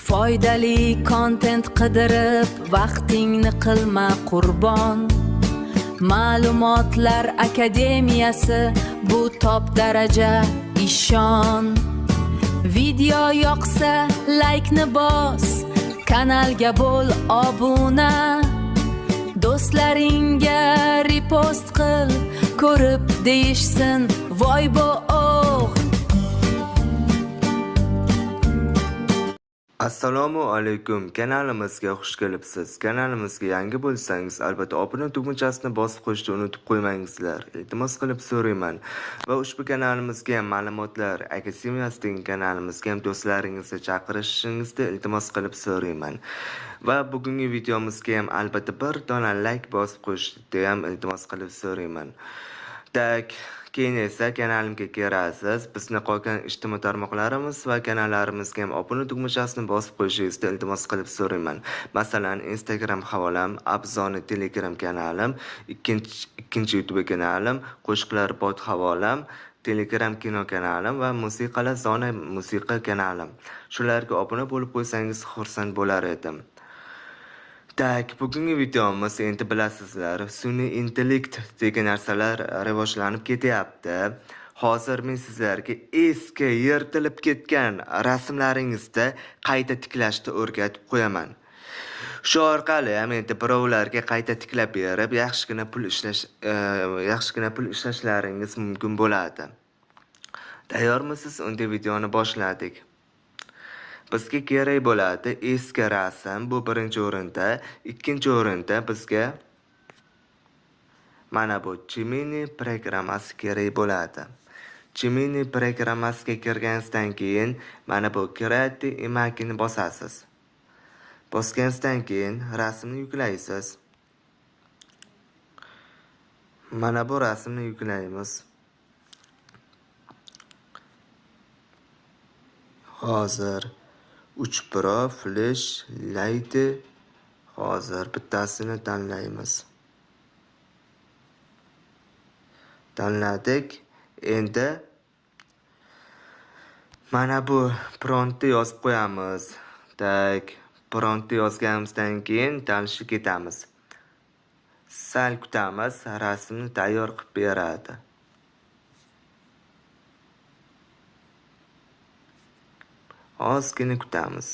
Foydali kontent qidirib vaqtingni qilma qurbon. Ma'lumotlar akademiyasi bu top daraja, ishon. Video yoqsa laykni bos, kanalga bo'l obuna. Do'stlaringga repost qil, ko'rib deyishsin voy bo oh. Assalomu alaykum, kanalimizga xush kelibsiz. Kanalimizga yangi bo'lsangiz, albatta obuna tugmachasini bosib qo'yishni unutib qo'ymangizlar. Iltimos qilib so'rayman. Va ushbu kanalimizga ham, Ma'lumotlar akademiyasi degan kanalimizga ham do'stlaringizni chaqirishingizni iltimos qilib so'rayman. Va bugungi videomizga ham albatta bir dona like bosib qo'yishni ham iltimos qilib so'rayman. Так, keyin esa kanalimga kirasiz. Bizni qolgan ijtimoiy tarmoqlarimiz va kanallarimizga ham obuna tugmachasini bosib qo'yishingizni iltimos qilib so'rayman. Masalan, Instagram havolam, Abzoni Telegram kanalim, ikkinchi YouTube kanalim, Qo'shiqlar bot havolam, Telegram kino kanalim va Musiqalar zona musiqa kanalim. Shularga obuna bo'lib qo'ysangiz xursand bo'lar edim. Так, bugungi videomiz, endi bilasizlar, sun'iy intellekt degan narsalar rivojlanib ketyapti. Hozir men sizlarga eski yirtilib ketgan rasmlaringizni qayta tiklashni o'rgatib qo'yaman. Shu orqali ham endi birovlarga qayta tiklab berib, yaxshigina pul ishlashlaringiz mumkin bo'ladi. Tayyormisiz? Unda videoni boshladik. Bizga kerak bo'ladi eski rasm, bu birinchi o'rinda, ikkinchi o'rinda bizga mana bu Gemini programmasi kerak bo'ladi. Gemini programmasiga kirganingizdan keyin mana bu Create Image ni bosasiz. Bosganingizdan keyin rasmni yuklaysiz. Mana bu rasmni yuklaymiz. Hozir 3 Pro Flash Lite, hozir bittasini tanlaymiz. Tanladik. Endi mana bu promptni yozib qo'yamiz. Так, promptni yozganimizdan keyin tanishib ketamiz. Sal kutamiz, rasmni tayyor qilib beradi. Ozgina kutamiz.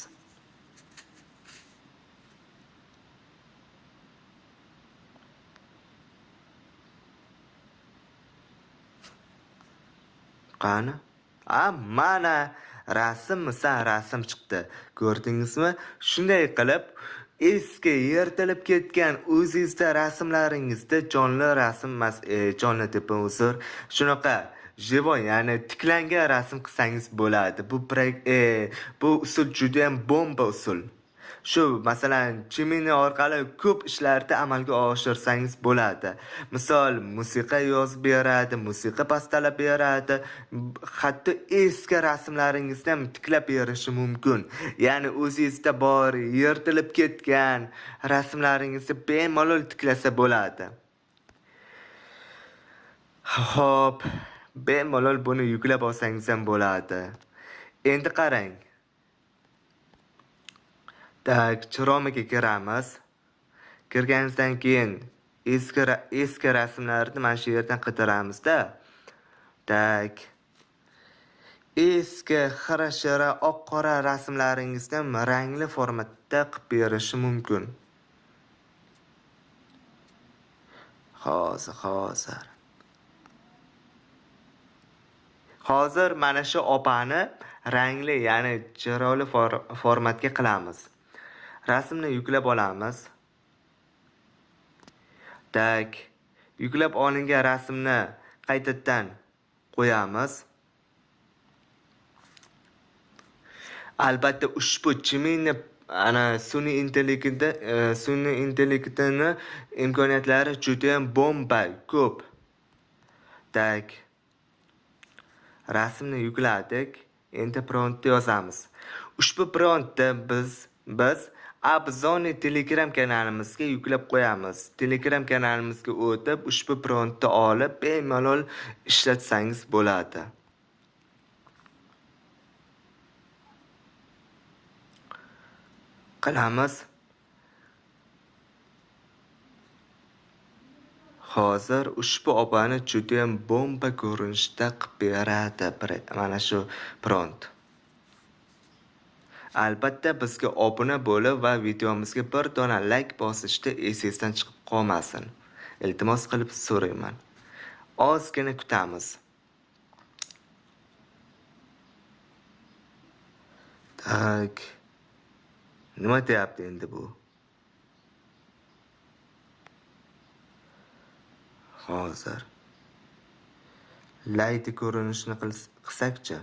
Qani? A, mana rasm rasm chiqdi. Ko'rdingizmi? Shunday qilib eski yirtilib ketgan o'zingizda rasmlaringizda jonli rasm emas, jonli deb uzr, shunaqa живой, ya'ni tiklangan rasm qilsangiz bo'ladi. Bu usul juda ham bomba usul. Shu, masalan, Gemini orqali ko'p ishlarni amalga oshirsangiz bo'ladi. Misol, musiqa yozib beradi, musiqa pastalab beradi, hatto eski rasmlaringizni ham tiklab berishi mumkin. Ya'ni o'zingizda bor yirtilib ketgan rasmlaringizni bemalol tiklasa bo'ladi. Xo'p, bemalol buni yuklab olsangiz ham bo'ladi. Endi qarang. Так, Chrome'ga kiramiz. Kirganimizdan keyin eski rasmlarni mana shu yerdan qidiramizda. Так. Eski xira-shira oq-qora rasmlaringizni rangli formatda qilib berishi mumkin. Hozir, hozir. Hozir mana shu opani rangli, ya'ni chiroyli formatga qilamiz. Rasmni yuklab olamiz. Так, yuklab olingan rasmni qaytadan qo'yamiz. Albatta ushbu Gemini ana sun'iy intellektini imkoniyatlari juda ham bomba ko'p. Так. Rasmni yukladik. Endi promptni yozamiz. Ushbu promptni biz Abzoni Telegram kanalimizga yuklab qo'yamiz. Telegram kanalimizga o'tib, ushbu promptni olib, bemalol ishlatsangiz bo'ladi. Qilamiz. Hozir ushbu opani juda ham bomba ko'rinishda qilib beradi mana shu prompt. Albatta bizga obuna bo'lib va videomizga bir dona like bosishda esingizdan chiqib qolmasin. Iltimos qilib so'rayman. Ozgina kutamiz. Tak. Nima deyapti endi bu? Hozir. Light ko'rinishini qilsakchi.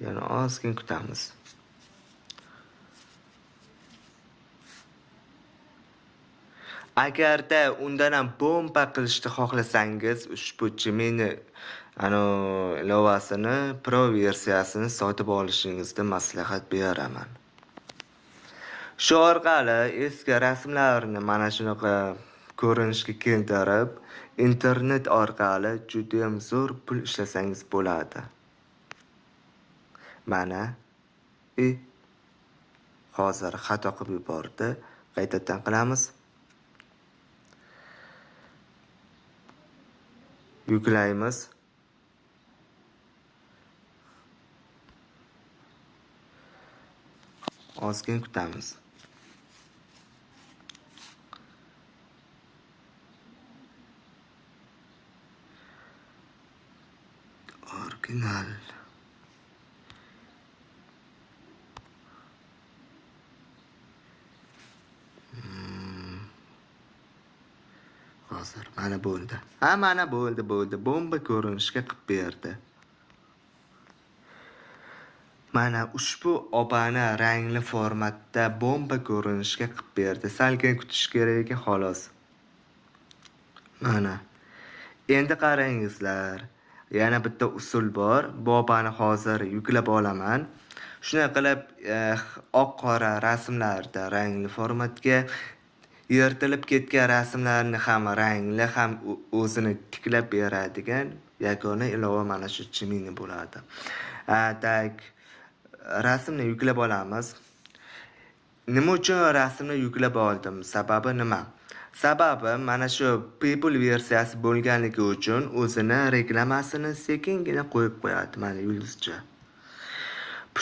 Yana ozgina kutamiz. Agarda undan ham bomba qilishni xohlasangiz, ushbu Gemini ilovasini Pro versiyasini sotib olishingizni maslahat beraman. Shu orqali eski rasmlarni mana shunaqa ko'rinishga keltirib, internet orqali juda ham zo'r pul ishlasangiz bo'ladi. Mana hozir xato qilib yubordi. Qaytadan qilamiz. Yuklaymiz. Ozgina kutamiz. Original. Hozir mana bo'ldi. Ha, mana bo'ldi. Bomba ko'rinishga qilib berdi. Mana ushbu opani rangli formatda bomba ko'rinishga qilib berdi. Salkam kutish kerak ekan xolos. Mana. Endi qarangizlar. Yana bitta usul bor. Bu opani hozir yuklab olaman. Shunday qilib, oq-qora rasmlarda rangli formatga, yirtilib ketgan rasmlarni ham rangli, ham o'zini tiklab beradigan yagona ilova mana shu Gemini bo'ladi. Tak, rasmni yuklab olamiz. Nima uchun rasmni yuklab oldim? Sababi nima? Sababi mana shu People versiyasi bo'lganligi uchun o'zini reklamasini sekingina qo'yib qo'yadi, mana yulduzcha.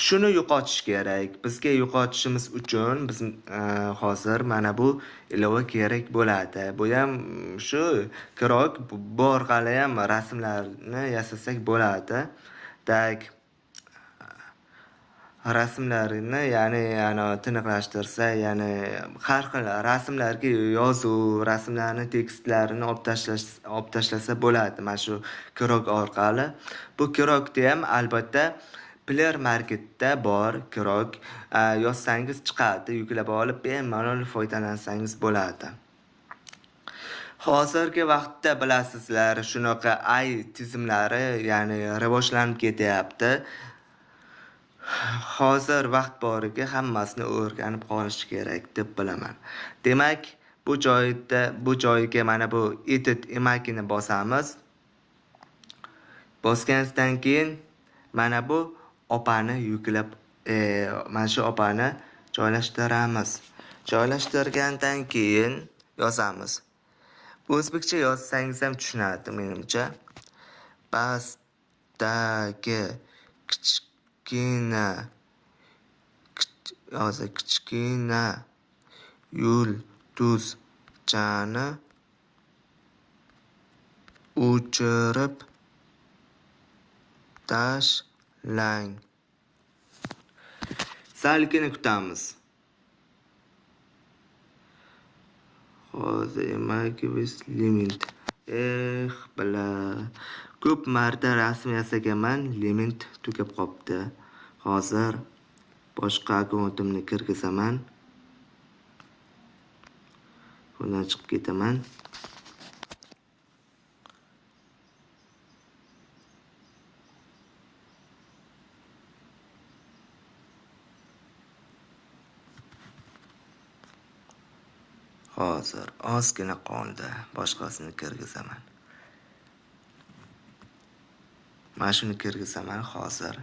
Shuni yo'qotish kerak. Bizga yo'qotishimiz uchun biz hozir mana bu ilova kerak bo'ladi. Bu ham shu Grok, bu orqali ham rasmlarni yasasak bo'ladi. Tak, rasmlarini, ya'ni ana tiniqlashtirsa, ya'ni har xil rasmlarga yozuv, rasmlarni tekstlarini olib tashlasa bo'ladi mana shu Grok orqali. Bu Grokda ham albatta Play Marketda bor Grok. Yozsangiz chiqadi, yuklab olib bemalol foydalansangiz bo'ladi. Hozirgi vaqtda bilasizlar, shunaqa AI tizimlari, ya'ni rivojlanib ketyapti. Hozir vaqt boriga hammasini o'rganib qolish kerak deb bilaman. Demak, bu joyga mana bu edit imagini bosamiz. Bosgandan keyin mana bu opani yuklab, mana shu opani joylashtiramiz. Joylashtirgandan keyin yozamiz. O'zbekcha yozsangiz ham tushunadi menimcha. Pastdagi kichkina hozir kichkina yulduzchani o'chirib tashlang. Salkini kutamiz. Hozir imagivis limit. Bila. Ko'p marta rasm yasaganman, limit tugab qopti. Hozir boshqa akkauntimni kirgizaman. Bundan chiqib ketaman. Hozir ozgina qoldi, boshqasini kirgizaman. Mana shuni kirgizaman hozir.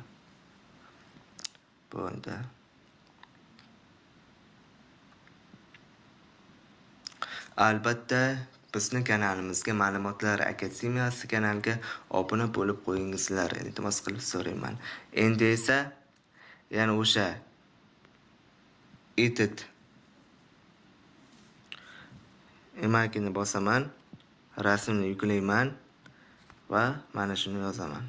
Bo'ldi. Albatta bizni kanalimizga, Ma'lumotlar Akademiyasi kanaliga obuna bo'lib qo'yingizlar, iltimos qilib so'rayman. Endi esa yana o'sha edit imagini bosaman, rasmni yuklayman va mana shuni yozaman.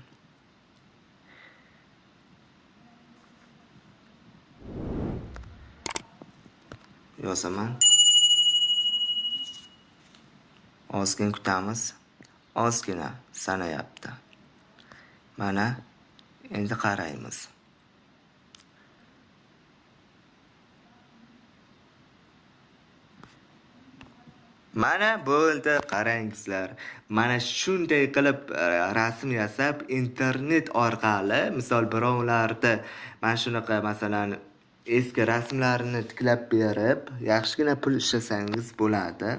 Yozaman. Ozgina kutamiz. Ozgina sanayapti. Mana endi qaraymiz. Mana bo'ldi, qarangizlar. Mana shunday qilib rasm yasab internet orqali, misol birovlarni mana shunaqa masalan eski rasmlarini tiklab berib, yaxshigina pul ishlasangiz bo'ladi.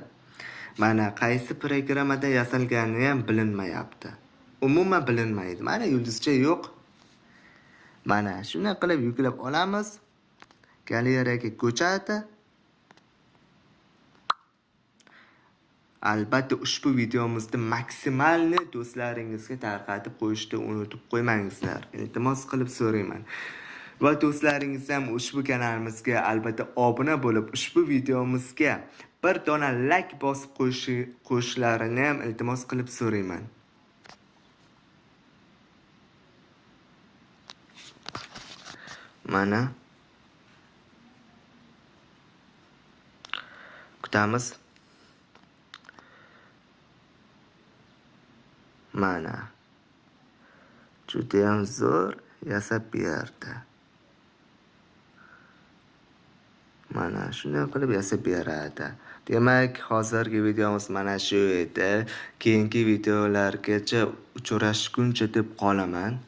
Mana qaysi programmada yasalgani ham bilinmayapti. Umuman bilinmaydi. Mana yulduzcha yo'q. Mana shunday qilib yuklab olamiz. Galereyaga ko'chadi. Albatta ushbu videomizni maksimalni do'stlaringizga tarqatib qo'yishni unutib qo'ymangizlar. Iltimos qilib so'rayman. Va do'stlaringiz ham ushbu kanalimizga albatta obuna bo'lib, ushbu videomizga bir dona like bosib qo'yishlarini ham iltimos qilib so'rayman. Mana kutamiz. Mana juda ham zo'r yasab berdi. Mana shunday qilib yasab beradi. Demak, hozirgi videomiz mana shu edi. Keyingi videolargacha uchrashguncha deb qolaman.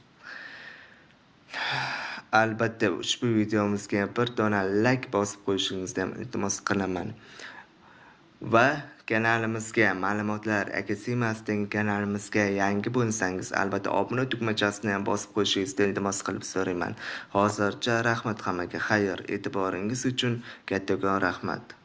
Albatta ushbu videomizga bir dona like bosib qo'yishingizni ham iltimos qilaman. Va kanalimizga, Ma'lumotlar Akademiyasining kanalimizga yangi bo'lsangiz, albatta obuna tugmachasini ham bosib qo'yishingizni iltimos qilib so'rayman. Hozircha rahmat hammaga, xayr, e'tiboringiz uchun kattakon rahmat.